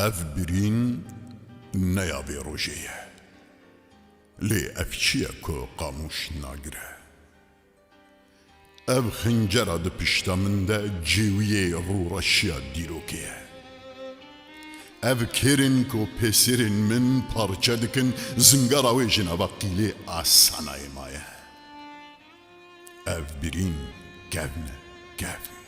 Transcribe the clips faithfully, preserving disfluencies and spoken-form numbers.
Ev birîn ne ya vê rojê ye. Lê ev çi ye ku qamûş nagire? Ev xincera di pişta min de cêwiyê rûreşiya dîrokê ye. Ev kêrên ku pêsêrên min parçe dikin, zingara wê ji nava qîlê asanayê maye. Ev birîn kevn e, kevn.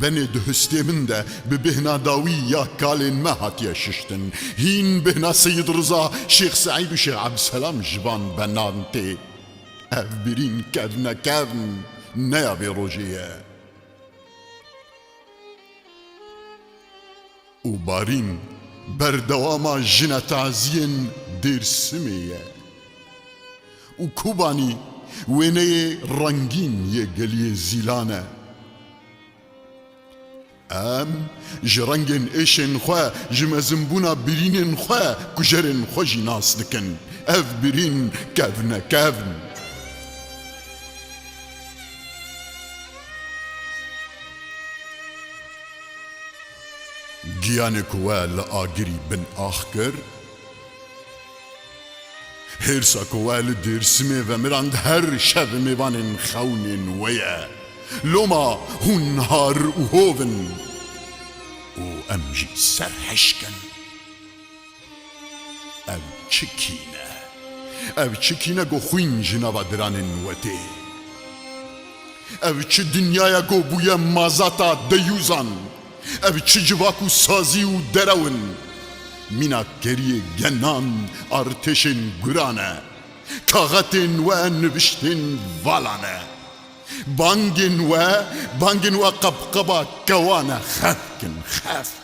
Benê di hustê min de bi bêhna dawî ya kalên me hatiye şiştin. Hîn bêhna Seyîd Riza, Şêx Seîd û Şêx Ebdselam ji van benan tê. Ev birîn kevn e, kevn, ne ya vê rojê ye. Û barîn berdewama jina taziyên Dêrsimê ye. Û Kobanî wêneyê rengîn yê geliyê Zîlan e. Em ji rengên êşên xwe, ji mezinbûna birînên xwe, kujerên xwe jî nas dikin. Ev birîn kevn e, kevn. Giyanê ku we li agirî bin ax kir, hêrsa ku we li Dêrsimê vemirand, her şev mêvanên xewnên we ye. Loma hûn har û hov in û em jî serhişk in. Ev çi kîn e? Ev çi kîn e ku xwîn ji nava diranên we tê? Ev çi dinya ye ku bûye mazata deyûzan? Ev çi civak û sazî û derew in? Mîna keriyê genan, artêşên guran e. Kaxetên we niviştên valan e. Bangên we, bangên we qebqeba kewan e. Xefk in, xefk.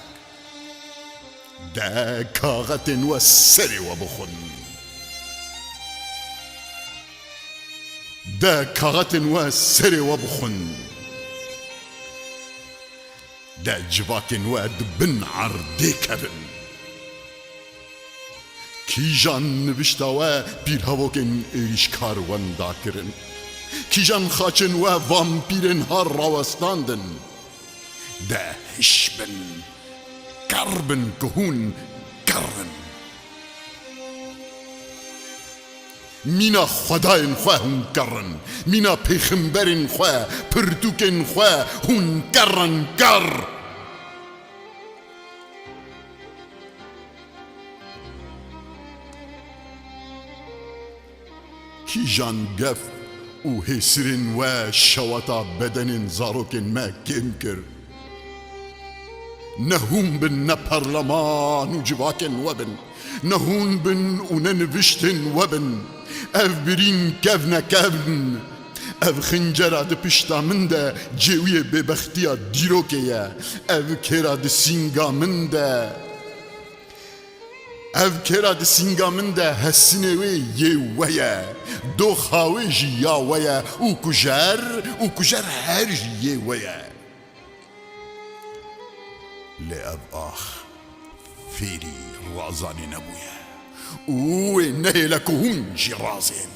De kaxetên we serê we bixwin. De kaxetên we serê we bixwin. De civakên we di bin erdê kevin. Kîjan nivişta we pîrhevokên êrîşkar wenda kirin? Kîjan xaçên we vampîrên har rawestandin? De hiş bin, ker bin ku hûn ker in. Mîna xwedayên xwe hûn ker in, mîna pêxemberên xwe, pirtûkên xwe hûn ker in, ker. Kîjan gef û hêsirên we şewata bedenên zarokên me kêm kir? Ne hûn bin, ne perleman û civakên we bin, ne hûn bin û ne niviştên we bin. Ev birîn kevn e, kevn. Ev xincera di pişta min de cêwiyê bêbextiya dîrokê ye. Ev kêra di sînga min de. Ev kêra di sînga min de hesinê wê yê we ye. Doxa wê jî ya we ye û kujer, û kujer her jî yê we ye. Lê ev ax fêrî razanê nebûye û wê nehêle ku hûn jî razên.